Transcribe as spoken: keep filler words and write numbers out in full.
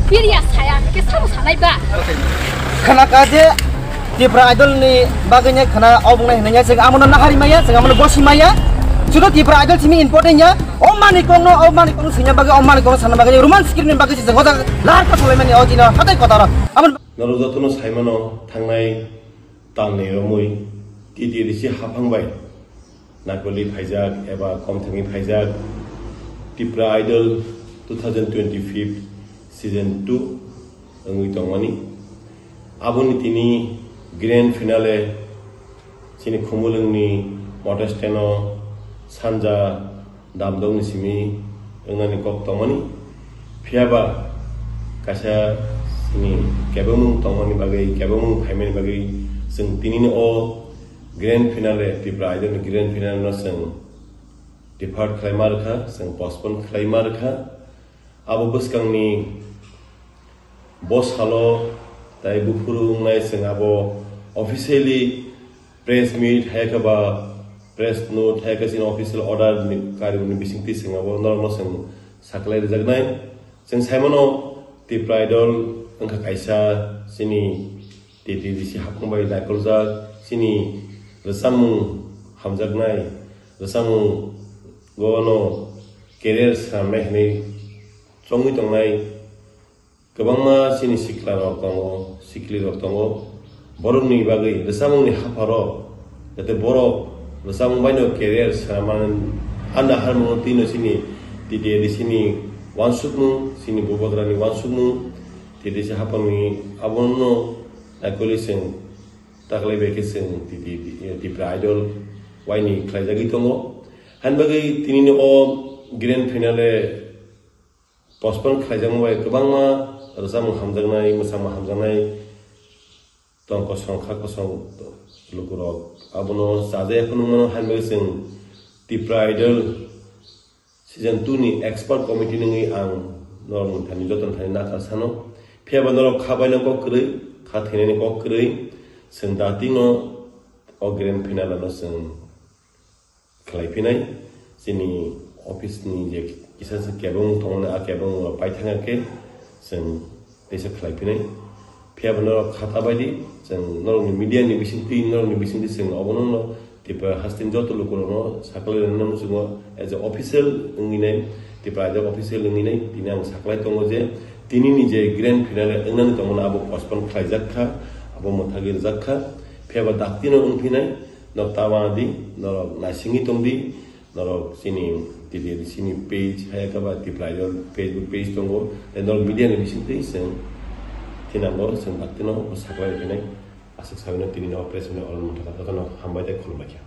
Biriya saya, ke sabo sanai ba. Khana ka je Tipra Idol ni bagwi ne khana obung nai hinanya, chwng amono nahari maya, chwng amono gosi maya. Chudo Tipra Idol simi important ya. O mani kong no, o mani kong singya bagwi, o mani kong sana bagwi, roman screen ni bagwi chwng hoda lahar ka solai mani o jino hatai kotaro. Amon Norok jotono saimano thangnai talni romwi T T A D C haphang bai naikoli phaijak eba komthangwi phaijak Tipra Idol two thousand twenty-five season two wngwi tongmani. Aboni tini grand finale chini Khumulwngni motor stand-o sanja damdokni simi wngnani kok tongmani. Phiyaba kaisa chini kebengmung tongmani bagwi, kebengmung phaimani bagwi chwng tinini o grand finale, Tipra Idol ni grand finale no chwng defer khlaima rwkha, chwng postpone khlaima rwkha. Abo bwskangni bo salo tai buphuru wngnai chwng abo officially press meet hai khe ba press note hai khe chini official order ni karwi ni bisingtwi chwng abo norokno chwng saklai rwjaknai. Chwng saimano Tipra Idol wngkha kaisa chini T T A D C haphang bai naikoljak chini rwchapmung hamjaknai, rwchapmung gono career swnamnai hinwi chongwi tongnai kwbangma chini sikla rok tongo, sikli rok tongo. Borokni bagwi rwchapmungni hapharo jate borok rwchapmung baino career swnamani anda harmung tino chini T T A D C ni uansukmung, chini bubagrani uansukmung, T T A D C haphangni abono naikoli chwng taklai bai khe chwng T T, Tipra Idol waini khlaijagwi tongo. Hain bagwi tinini o grand finale postpone khlaijakma bai kwbangma rwchapmung hamjaknai, mwchangma hamjaknai tong kosong kha kosong lukurok abono chajaya phano mano, hain bagwi chwng Tipra Idol Season two ni expert committee nungwi ang norokni thani, jotoni thani nakar sano. Phiyaba norok kha baino kok kwrwi, kha thainani kok kwrwi. Chwng datingno o grand final ano chwng khlai phinai. Chini office ni je kisa se kebeng tongmani, a kebeng rok pai thangya khe chwng teisa khlai phinai. Phiyaba norok khata baidi, chwng norokni media ni bisingtwi, norokni bisingtwi chwng obono no Tipra hasteni joto lukurokno saklai rwna muchungo as a official wngwi nai, Tipra Ajak official wngwi nai, tini ang saklai tongo je tini ni je grand finale wngnani tongmani abo postpone khlaijak kha, abo mwthagwi rwjak kha. Phiyaba daktino wng phinai, norok ta wana di, norok naisingwi tong di, norok chini T T A D C ni page, hai khe ba Tipra Idol Facebook page tongo, tei norok media ni bisingtwi chwng thinango, chwng daktino saklai rwphinai. Aswk sabino tini no press meet o oro mwthangkha, jotono hambai tei khulumbai kha.